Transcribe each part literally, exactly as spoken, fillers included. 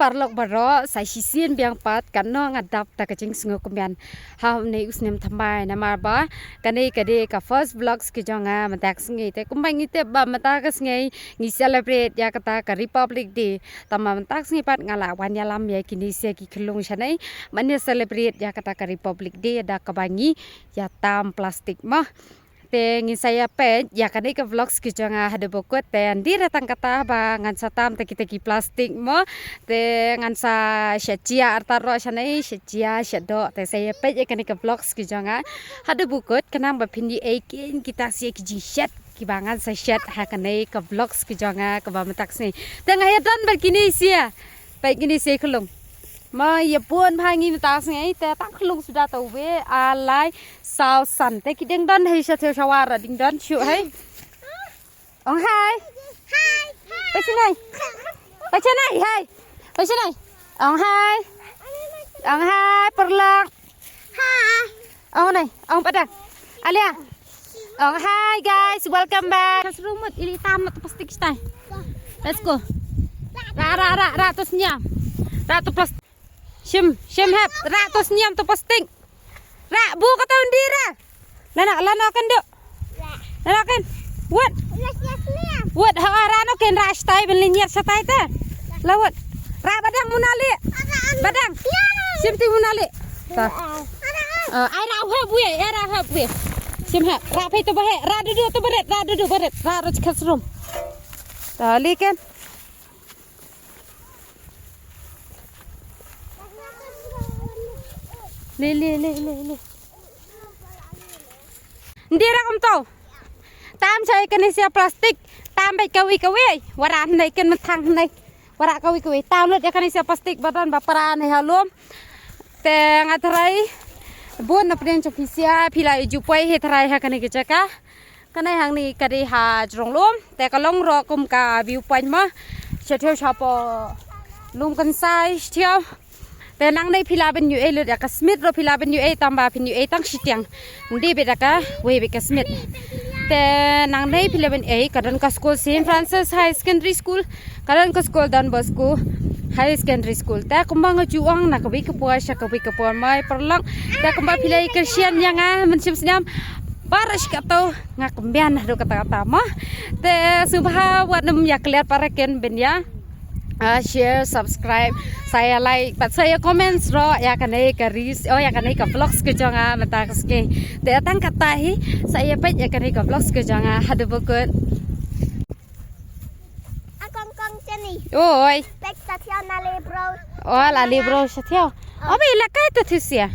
paralok baroh, sa shisien biang pat, katno nga dap da ka jingsngewkmen ha une u snem thymmai, namar ba kane ka dei ka first vlogs ki jong nga mynta ka sngi. Te kumba ngi tip ba mynta ka sngi ngi celebrate ïa kata ka Republic Day. Tangba mynta ka sngi pat nga la wan ïalam ïa kine sia ki khyllung shane ban ïa celebrate ïa kata ka Republic Day da kaba ngi ïa tam plastik mo. Te ngin sa ïa peit ïa kane ka vlogs ki jong nga haduh ba kut, te ym dei re tang kata ba ngan sa tam te kita ki plastik mo. Te ngan sa shet jia artat ruh shane, shet jia, shet doh. Te sa ïa peit ïa kane ka vlogs ki jong nga haduh ba kut, khnang ba phin ïohi ïa kita sia ki jingshet kiba ngan sa shet ha kane ka vlogs ki jong nga kaba mynta ka sngi. Te nga ïa don bad kine sia. Peit kine sia khyllung. Ma ïa bun bha ngi mynta ka sngi, te tang khyllung suda, te wei, ar, lai, saw, san. Te ki dang don hi sha thew sha war, dang don shuh hi. Ong hi. Hi. Peit shane. Peit shane hi. Peit shane. Ong hi. Ong hi paralok. Hi. Ong nai, ong pat da. Alia. Ong hi guys, welcome back. Kas rumut ili tam na tu plastik stai. Let's go. Ra ra ra ra tu sniam. Ra tu plastik. Shim, shim hep, ra tu sniam tu plastik. Ra bu kata undi ra. Lana, lana kan duk. Lana kan. Wut. Wut, ha, ra no ken ra stai ben linyar stai ta. La wut. Ra badang munali. Badang. Shim ti munali. Ta. Eh, ai ra hep wi, ai ra hep wi. Shim hep. Ra pei tu bahe. Ra dudu tu baret, ra dudu baret. Ra ro chikat serum. Ta li kan. Le, le, le, le, le. Ndi ra kumto. Tam chai kane sia plastik. Tam beit kawi kawi. Wara hnai kan mathang hnai. Wara kawi kawi. Tam lut ïa kane sia plastik ba don ba para ne ha lum. Te nga tharai bun na pdeng jong phi sia phi la ju poi hi tharai ha kane ka jaka. Kane hangne ka dei ha jrong lum, te ka long ruh kum ka view point ma. Sha thew sha po lum kan sai sha thew. Te nangne phi lah ban ïohi lut ïa ka smit ruh phi lah ban ïohi tang ba phin ïohi tang shitiang. Ndi bit ïa ka wei bit ka smit. Te nangne phi lah ban ïohi ka don ka school Saint Francis High Secondary School. Ka don ka skul Don Bosco Higher Secondary School. Te kumba nga ju ong na kawei ka por sha kawei ka por ma paralok. Te kumba phi la ïa kyrshan ïa nga mynshem snem. Baroh shi kato nga kmen haduh katta katta ma. Te sngewbha wat nym ïa klet para ken ben ïa, ah, share, subscribe, sa ïa like, bad sa ïa comments ruh ïa kane ka reels, oh ïa kane ka vlogs ka jong nga mynta ka sngi. Te tang katta hi sa ïa peit ïa kane ka vlogs ka jong nga haduh ba kut. A kong kong chani. Oi. Pek sa thiaw na le bro. Oh, la le bro sa thiaw. Oh. Obi la kai to thisia.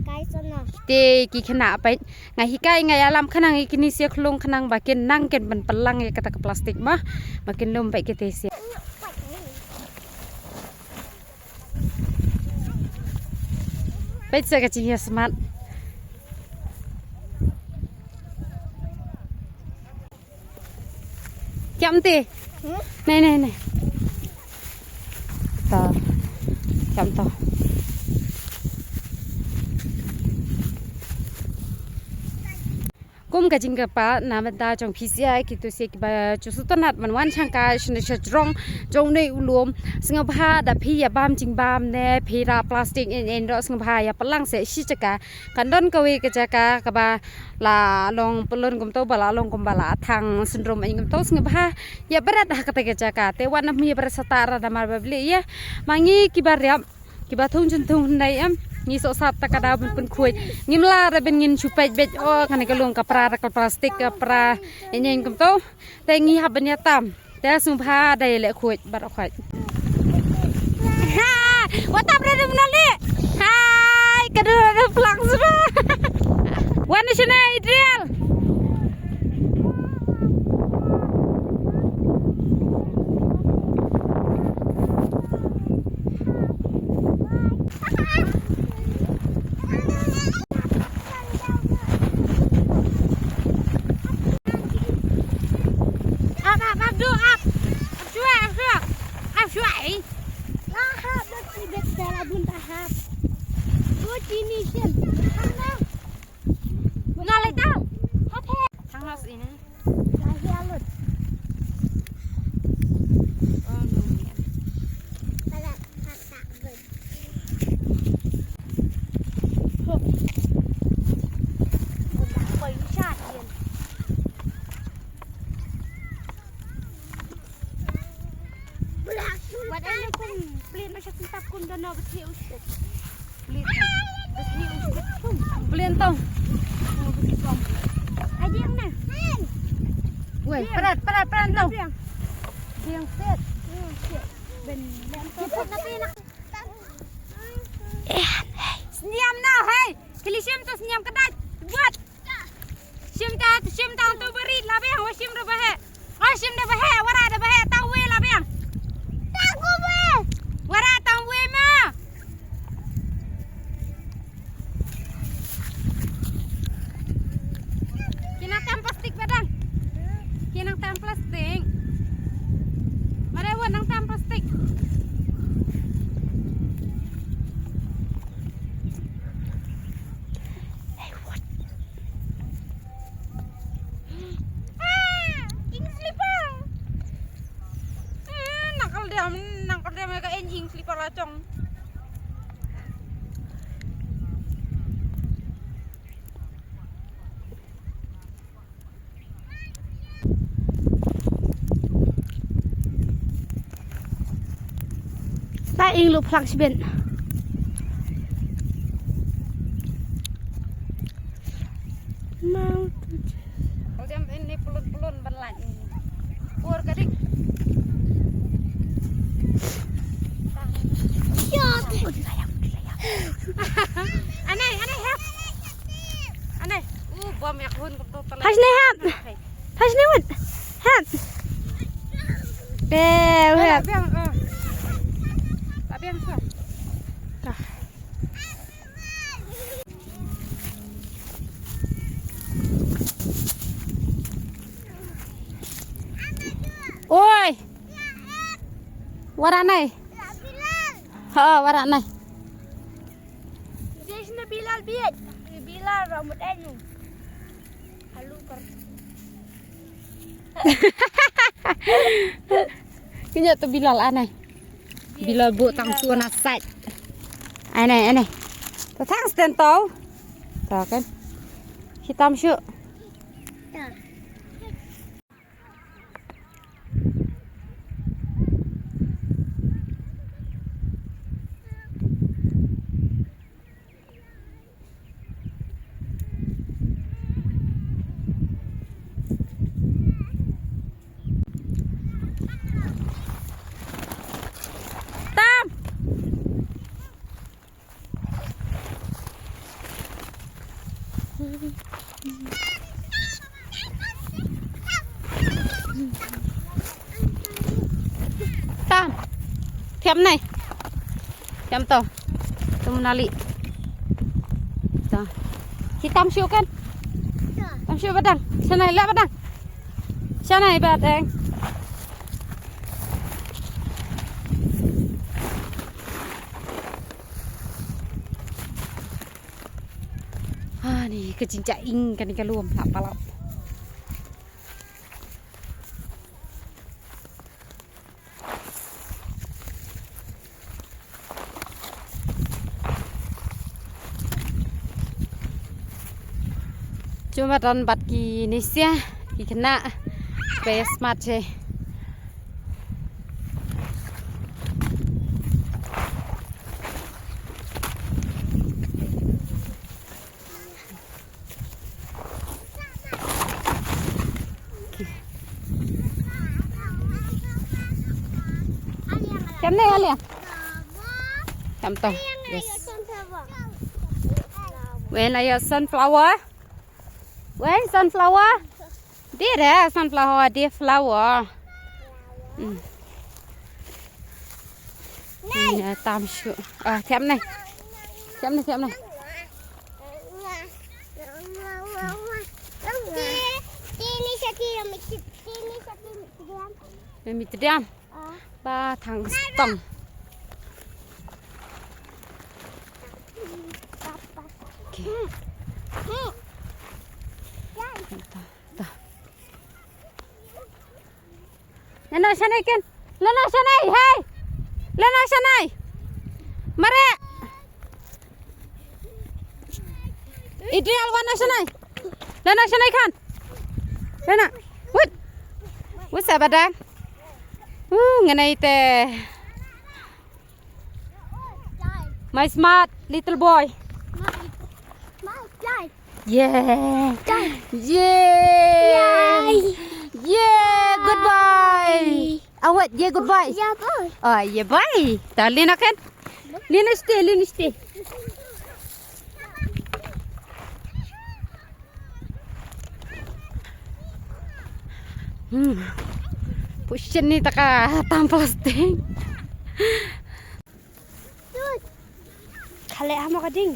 Kai sono. Te ki khana pek. Nga hikai nga ïalam khnang ïa kine sia khlung khnang ba kin nang kin ban pynlang ïa kata ka plastik ma. Ba kin lum pek kite sia. Pek sa ka jingïasmat. Kiam te. Hmm? Nai, nai, nai. Ta. Kiam ta. Kum ka jingkyrpad na bynta jong phi sia kito sia kiba ju sngewtynnat ban wan shangkai shane sha jrong jong une u lum. Sngewbha da phi ïa bam jingbam ne phi rah plastik in in ruh sngewbha ïa pynlang seh shi jaka. Kan don kawei ka jaka kaba la long pynlun kumto ba la long kumba la thang syndrome ïa kumto sngewbha ïa bret ha kata ka jaka te wat nym ïa bret sata ra da mar ba bli ïa ma ngi kiba riap kiba thung jin thung nei em ngi soh sat ta ka da bun pun khuid ngim la ra ben ngin shu peit beit o kane ka long ka pra ra ka plastik ka pra ïa nyen kumto te ngi hap ben ïa tam. Te sngewbha da ïaleh khuid baroh khuid. Ha, wat tap re dum nali. Hai, ka dum re dum plang sba. Wan shane Adriel. Up, up, up, do up. Up, sure, up, sure. Up, sure, eh. Lah, hap, dah sibet, dah lah, bun, dah, hap. Go, sini, sini. Hap, nah. No, lai, tau. Hap, hap. Thang, hap, sini. Lah, ya, lut. Oh, no, ya. Palat. Plen tong. Ajiang na. Woi, parat, parat, parat tong. Biang set. Ben, ben. Sniam na, hei. Kili shim to sniam ka dait. Buat. Shim ta, shim ta tu beri la biang, wa shim da bahe. Wa shim da bahe, wara da bahe, tang wei la biang. Tang wei. Wara tang wei ma. Kina tam plastik badang. Kina tam plastik. Mare wa nang tam plastik. Hey, what? Ah, ing slipper. Eh, nangkal diam, nangkal diam ka ing, ing slipper la chong. Ta ing lu phlak sibin. Mau tu je. Kau jam ini pelun-pelun berlan ini. Pur kedik. Aneh, aneh, hap. Aneh. Uh, bom yak hun kepto telan. Pas ni hap. Pas ni wut. Hap. Eh, hap. Biang, ah. Biang, ah. Oi. Wara nai. Ha, wara nai. Dia sini Bilal biat. Bilal rambut anu. Alu kar. Kenya tu Bilal anai. Bilal bu tang tu na sait. Anai, anai. Tu tang stand tau. Tu kan. Hitam syu. Tam. Tam. Thiam nai. Thiam to. Tum nali. To. Ki tam shu kan? Tam shu badang. Shanai la badang. Shanai badang. Ha, ni ka jingjia ing kane ka lum ha palat. Chuma don bad ki nisia, ki khynnah, best mat che. Thiam ne alia? Thiam to. Yes. Wen alia sunflower? Wen sunflower? Dei re sunflower, dei flower. Hmm. Ni tam shu. Ah, thiam ne. Thiam ne, thiam ne. Ni mi tdiam. Ba thang stong. Okay. Ta, ta. Lana shanai ken. Lana shanai, hey. Lana shanai. Mare. Idrial wana shanai. Lana shanai khan. Lana. Wut. Wut sa badang. Uh, nganai te. My smart little boy. My, my fly. Yeah. Fly. Yeah. Yay. Yeah. Goodbye. Awat, yeah, goodbye. Yeah, bye. Oh, yeah, bye. Ta lin akan. Lin stay, lin stay. Hmm. Pushen ni taka tam plastik. Khale hamo ka ding.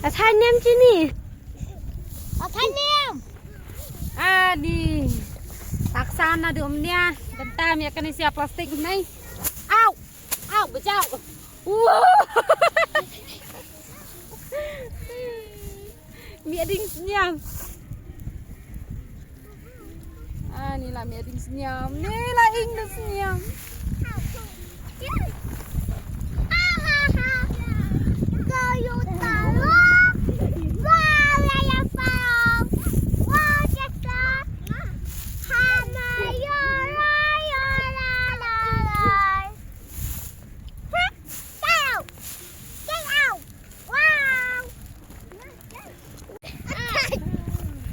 Athan niam chini. Athan niam. Ani. Taksan na dum nia. Bentam ya kani sia plastik mai. Au. Au bejau. Wow. Mia ding sniam. Ah, ni la mia ding sniam. Ni la ing ding sniam.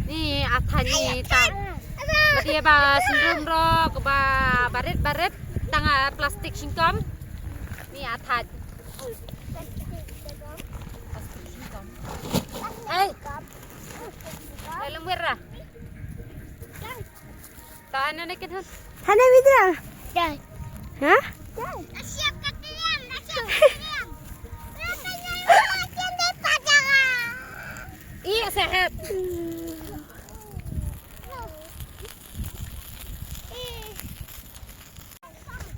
Ni athan ni ta. Ba dia ba sendrum rok ba barit barit tang, ah, plastik singkom. Ni athan. Plastik singkom. Hei. Dalam wira. Ka ana ne kin han. Hana vidra. Dai. Ha? Dai. Iya, sehat.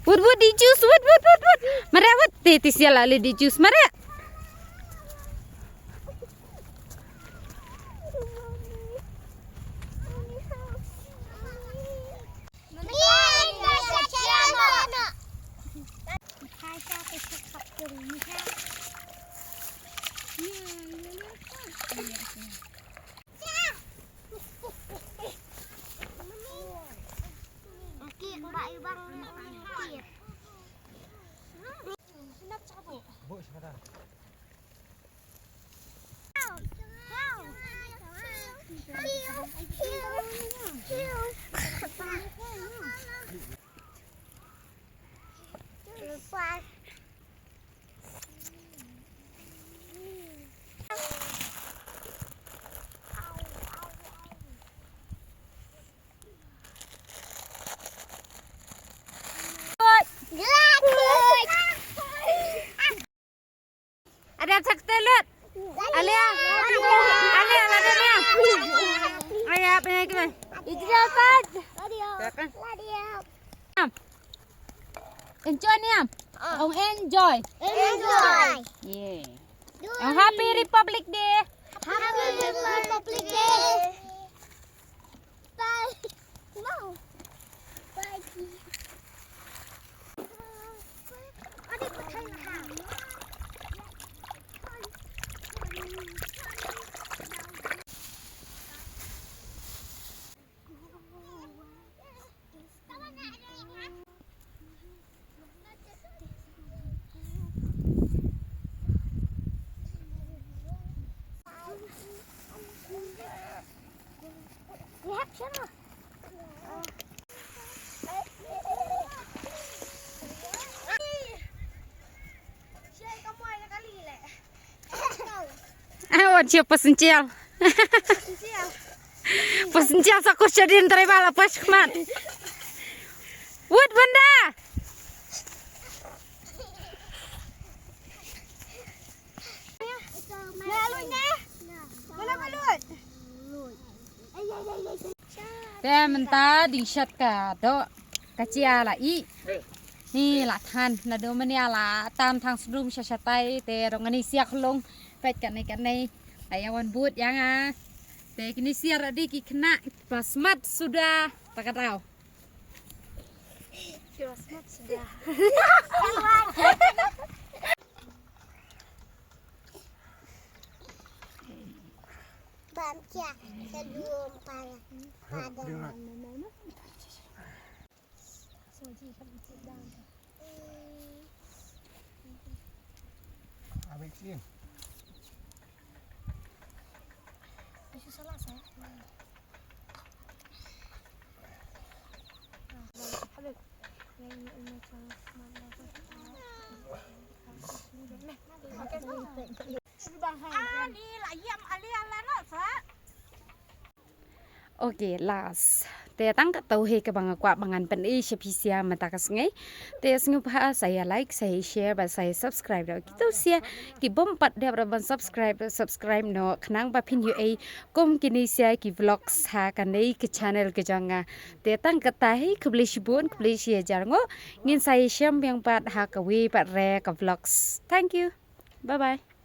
Wut, wut, di jus, wut, wut, wut, wut. Mare, wut, ti, ti sial ali di jus, mare. Ada chak telet. Alia. Alia, lada Alia. Alia, apa yang kita? Itu dapat. Enjoy niam. Ong enjoy. Enjoy. Yeah. Ong happy Republic Day. Happy Republic Day. Bye. Wow. Bye. Ah, wan siap pasensial. Pasensial sa ko shadin trai bala pas khmat. Wut benda. Te mynta ding shat ka doh ka jia la i. Ni la than naduh mynne la tan thang sdum sha shatai te rong ani sia khlong peit kane kane. Ai wan bud ïa nga. Te kine sia ra dei ki khynnah ba smat suda ta ka daw. Ki ba smat suda. Bam kia, kedua para pada. Okay, last. Te tang katto hi kaba nga kwah ba ngan pyni sha phi sha mynta ka sngi. Te sngewbha sa ïa like, sa ïa share, bad sa ïa subscribe da kito sha ki bym pat dep ban subscribe, subscribe noh khnang ba phin ïohi kum kine sha ki vlogs ha kane ka channel ka jong nga. Te tang katta hi, khublei shibun, khublei shi hajar nguh. Ngin sa ïashem biang pat ha kawei pat re ka vlogs. Thank you. Bye bye.